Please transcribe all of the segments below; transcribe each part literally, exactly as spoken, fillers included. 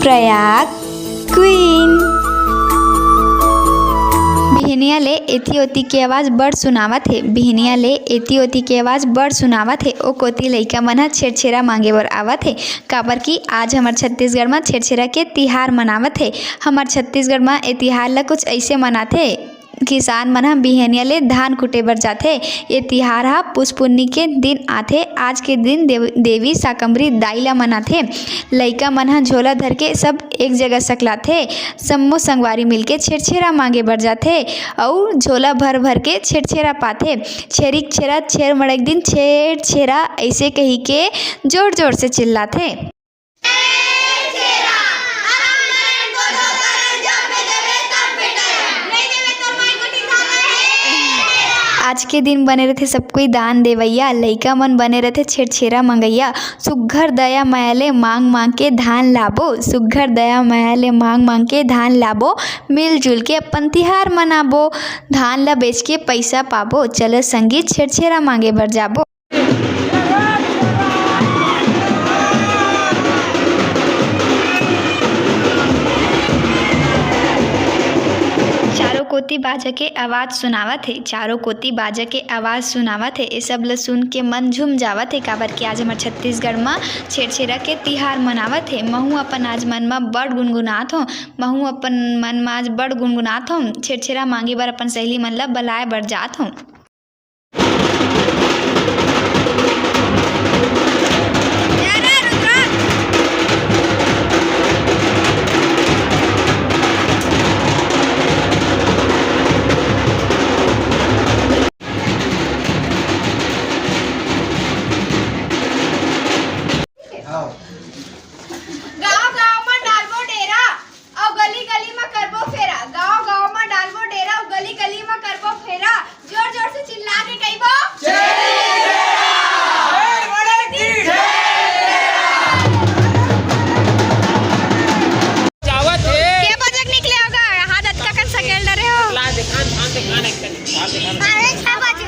Prayag queen. बिहनिया ले एती ओती के आवाज बड़ सुनावत हे, बिहनिया ले एती ओती के आवाज बड़ सुनावत हे। ओ कोती लइका मन ह छेरछेरा मांगे बर आवत हे, काबर कि आज हमर छत्तीसगढ़ म छेरछेरा के तिहार मनावत हे। हमर छत्तीसगढ़ म ए तिहार ल कुछ अइसे मनाथे, किसान मन ह बिहनिया ले धान कूटे बर जाथे। ये तिहार ह पुस पुन्नी के दिन आथे। आज के दिन देव-, देवी साकंबरी दाई ल मनाथे। लइका मन ह झोला धर के सब एक जगह सकलाथे। सम्मो संगवारी मिलके छेरछेरा मांगे बर जाथे अउ झोला भर भर के छेरछेरा पाथे। छेरिक छेरा छेर मड़क दिन छेर छेरा अइसे कहि के जोर जोर से चिल्लाथे। आज के दिन बने रथे सब कोई दान देवइया, लइका मन बने रथे छेरछेरा मंगइया। सुग्घर दया मया ले मांग मांग के धान लाबो, सुग्घर दया मया ले मांग मांग के धान लाबो, मिलजुल के अपन तिहार मनाबो, धान ला बेच के पइसा पाबो, चलो संगी छेरछेरा मांगे बर जाबो। चारों कोती बाजा के आवाज सुनावत हे, चारों कोती बाजा के आवाज सुनावत हे। ए सब ल सुन के मन झूम जावत हे, काबर कि आज हमर छत्तीसगढ़ म छेरछेरा के तिहार मनावत हे। महू अपन आज मन म बड़ गुनगुनात हों, महू अपन मन म आज बड़ गुनगुनात हों। छेरछेरा मांगे बर अपन सहेली मन ल बलाए बर जात हों। गाँव गाँव म डालबो डेरा, अउ गली गली म करबो फेरा। गाँव गाँव म डालबो डेरा, अउ गली गली म करबो फेरा। जोर जोर से चिल्ला के कहिबो। जावत हे। के बजक निकले होगा? हाथ अटका कर सकेल डरे हो। ला, दिखा, धान दिखा, नहीं कर, धान दिखा, नहीं। अरे, छह बजे।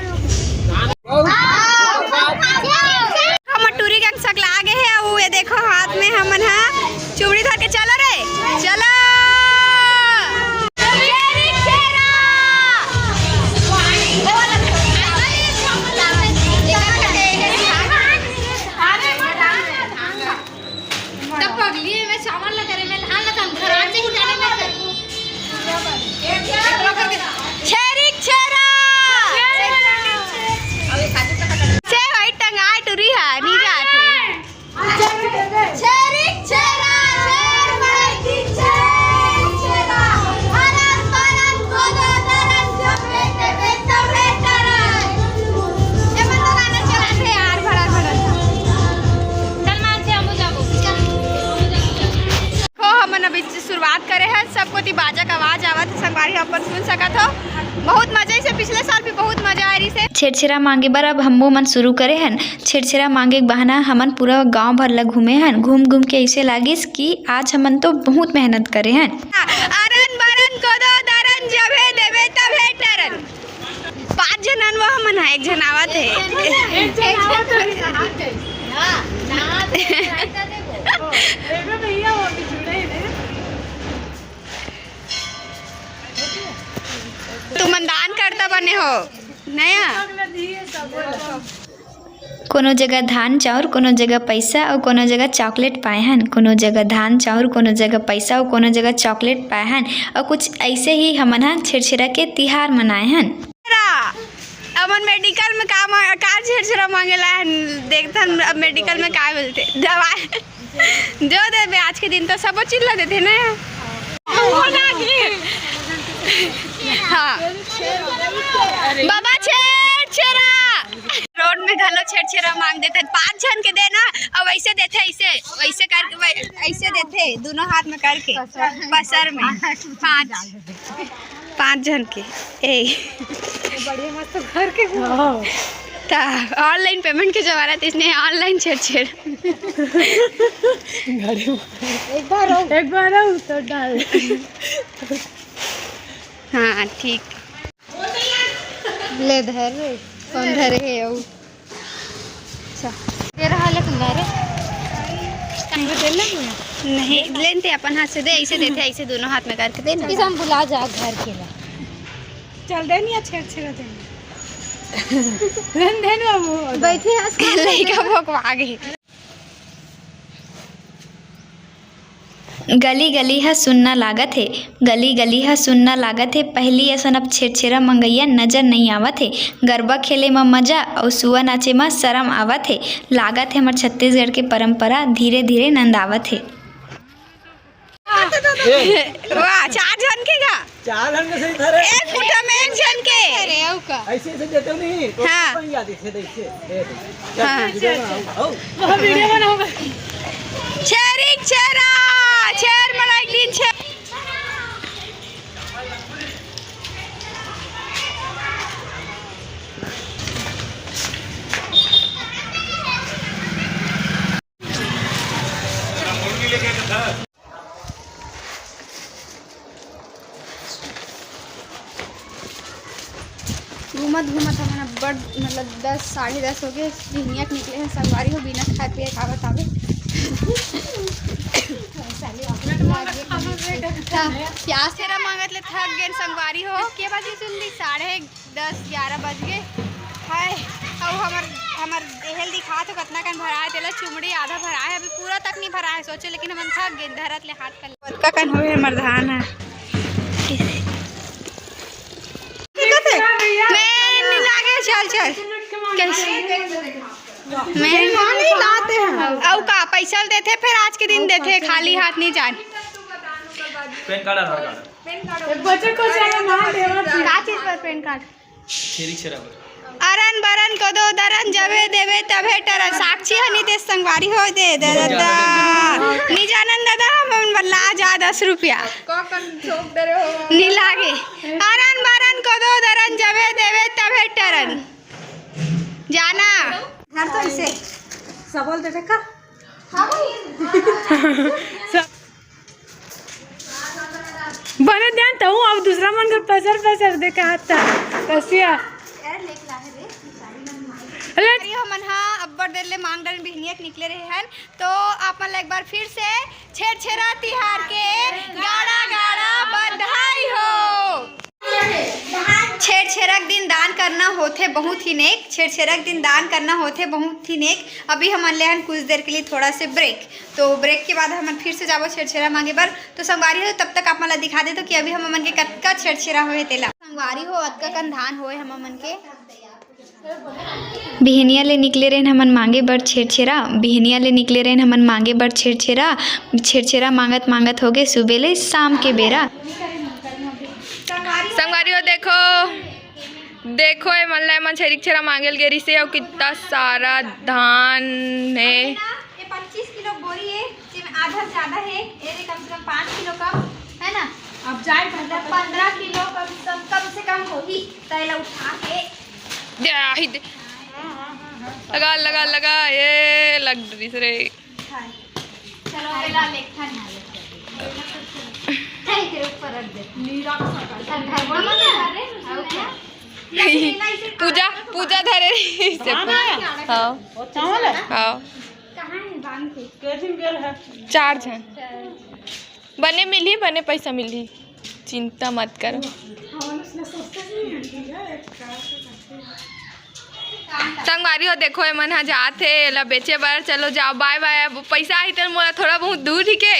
हमर टूरी गंग सकला आगे हे, अउ ये देखो हाथ में हमन हा चुमड़ी धर के चलो रे, चलो। तब पगली, मैं चावल ला करे, मैं धान ला काम, खराब से उठाने में कर। छेरी छेरा। छे भाई टंगाए टुरी हा, नी जात हे। छेरी छेरा, छेर भाई की छेरी छेरा। हरन परन गोदो दरन जब बेटे बेटा बेटा रे। ये मन तो गाना चलाते यार, भड़ा भड़ा। चल मानसे, हमू जाबो। चल। हो, हमन अभी शुरुआत करे हन, सब कोती बाजा के आवाज आवत हे, संगवारी हो अपन सुन सकत हो। बहुत मजा, इसे पिछले साल भी बहुत मजा आए रहिसे। छेरछेरा मांगे बर अब हमू मन शुरू करे हन। छेरछेरा मांगे के बहाना हमन पूरा गांव भर ल घूमे हन। घूम घूम के ऐसे लागिस कि आज हमन तो बहुत मेहनत करे हन। अरन बरन कोदो दरन जभे देबे तभे टरन। पाँच झन अन वो हमन ह, एक झन आवत हे। एक झन आवत हे। हाँ, नहात हे, रायता देबो। ओ, एमे भैया वो भी जुड़े हे। तुमन दान करता बने हो, नया? कोनो जगह धान चाउर, कोनो जगह पैसा अउ कोनो जगह चॉकलेट पाए हन। कोनो जगह धान चाउर, कोनो जगह पैसा अउ कोनो जगह चॉकलेट पाए हन। अउ कुछ ऐसे ही हमन ह छेरछेरा के तिहार मनाए हन। हमन मेडिकल में का मा-, का छेरछेरा मांगे ला हन, देखथन अब मेडिकल में का मिलथे। दवाई जो देबे, आज के दिन तो सबो चिल्ला देथे ना। हाँ। बाबा छेरछेरा। रोड में घलो छेरछेरा मांग देथे, पाँच झन के देना, अउ वैसे देथे, ऐसे, वैसे करके, वै-, ऐसे देथे, दोनों हाथ में करके, पसर में, पाँच, पाँच झन के, ए। बढ़िया मस्त घर के। हाँ। ता online payment के जमाना, त इसने online छेरछेरा। एक बार आऊ। एक बार आऊ तो डाल। हाँ, ठीक। ले धर रे, कौन धरे हे अउ? अच्छा, दे रहा ले कुंदा रे। कहीं को तेल लग गया? नहीं, लेन ते अपन हाथ से दे, ऐसे देथे, ऐसे दोनों हाथ में करके दे ना। किसम बुला जा घर के ला। चल दे नहीं, अच्छे अच्छे रहते हैं। लेन दे ना वो। बैठे हस। लइका भोकवा गे। गली गली ह सुन्ना लागत हे, गली गली ह सुन्ना लागत हे। पहिली असन अब छेरछेरा मंगइया नजर नइ आवत हे। गरबा खेले म मजा अउ सुआ नाचे म सरम आवत हे। लागत हे हमर छत्तीसगढ़ के परंपरा धीरे धीरे नंदावत हे। वाह, चार झन के का? चार झन के सही धरे। एक मुठा में एक झन के। अरे, अउ का? ऐसे ऐसे देते हो नहीं, तो हाँ। वही याद इसे दे, इसे दे दे। हाँ। वीडियो बनाओ, आओ। छेरिक छेरा, छेर मलाइक दिन छेर। घूमत घूमत हमन अब्बड़, मतलब, दस, साढ़े दस हो गए, बिहनिया के निकले हैं। संगवारी हो, बिना खाए पिए का बतावे। हाँ, प्यास तेरा मांगत ले थक गए संगवारी हो। के बजे सुन ली? साढ़े दस ग्यारह बज गए। हाय, अउ हमर, हमर देहल दिखा तो कतना कन भरा है, तेला चुमड़ी आधा भरा है, अभी पूरा तक नहीं भरा है, सोचे, लेकिन हमन थक गए, धरत ले हाथ कर। कतका कन होए हमर धान है। मैं नहीं लागे, चल, चल। कैसे? मैं नहीं लाते हैं। अउ का, पैसा देथे, फिर आज के दिन देथे, खाली हाथ नहीं जान। पैन कार्ड, आधार कार्ड। बच्चे को चाहे ना देवा थी। का चीज पर पैन कार्ड? छेरी छेरा पर। अरन बरन कोदो दरन जबे देबे तभे टरन। साक्षी हनी ते संगवारी हो दे दरदा। निजानंद दादा हमन बल्ला जा दस रुपया। का कन ठोक दे रहे हो? नी लागे। अरन बरन कोदो दरन जबे देबे तभे टरन। जाना। घर तो इसे सबल दे देखा। हाँ भाई। बने ध्यान तहूँ अब दूसरा मन कर पसर पसर देखा हाथ ता। कसिया। अरे, अरे, हमन हा अब्बड़ देर ले मांग डारे बिहनिया के निकले रहे हन, तो आप मन ला एक बार फिर से छेरछेरा तिहार के गाड़ा गाड़ा बधाई हो। छेरछेरा के दिन दान करना होथे बहुत ही नेक, छेरछेरा के दिन दान करना होथे बहुत ही नेक। अभी हमन ले हन कुछ देर के लिए थोड़ा से ब्रेक, तो ब्रेक के बाद हमन फिर से जाबो छेरछेरा मांगे बर। तो संगवारी हो, तब तक आप मन ला दिखा देथों कि अभी हमन के कतका छेरछेरा होए हे तेला। संगवारी हो, अतका कन धान होए हमन के। बिहनिया ले निकले रहेन हमन मांगे बर छेरछेरा, बिहनिया ले निकले रहेन हमन मांगे बर छेरछेरा, छेरछेरा मांगत मांगत होगे सुबे ले शाम के बेरा। संगवारी हो देखो, देखो ए मन ला, ए मन छेरछेरा मांगे ल गे रिहिसे अउ कितना सारा धान हे। ये पच्चीस किलो बोरी हे, जेमे आधा ज्यादा हे, ये कम से कम पाँच किलो कम, है ना? अब जाए मतलब पंद्रह किलो कम, कम, कम से कम होही, त एला उठा के। या, ही दे। लगा, लगा, लगा, ये लग रही रे। चलो, एला लेखन है। तेरे ऊपर रख दे। नीला का सरकार। पूजा, पूजा धरे रही से। हाँ। हाँ। कहाँ है बांध के? चार झन। बने मिलही, बने पैसा मिलही, चिंता मत करो। संगवारी हो, देखो, ए मन ह जात हे एला बेचे बर। चलो जाओ, बाय बाय। अब पैसा आही त मोला थोड़ा बहुत दूर ही के।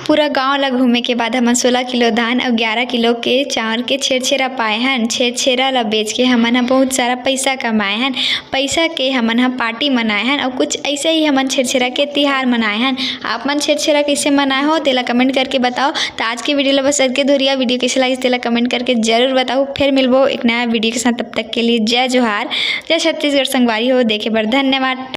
पूरा गांव ला घूमे के बाद हमन सोलह किलो धान अउ ग्यारह किलो के चांवर के छेरछेरा पाए हन। छेरछेरा ला बेच के हमन ह बहुत सारा पैसा कमाए हन। पैसा के हमन ह पार्टी मनाए हन अउ कुछ ऐसे ही हमन छेरछेरा के तिहार मनाए हन। आप मन छेरछेरा कइसे मनाए हो, तेला कमेंट करके बताओ। त आज के वीडियो ला बस अतके धुरिया। वीडियो कइसे लागिस, तेला कमेंट करके जरूर बताओ। फिर मिलबो एक नया वीडियो के साथ, तब तक के लिए जय जोहार, जय छत्तीसगढ़। संगवारी हो, देखे बर धन्यवाद।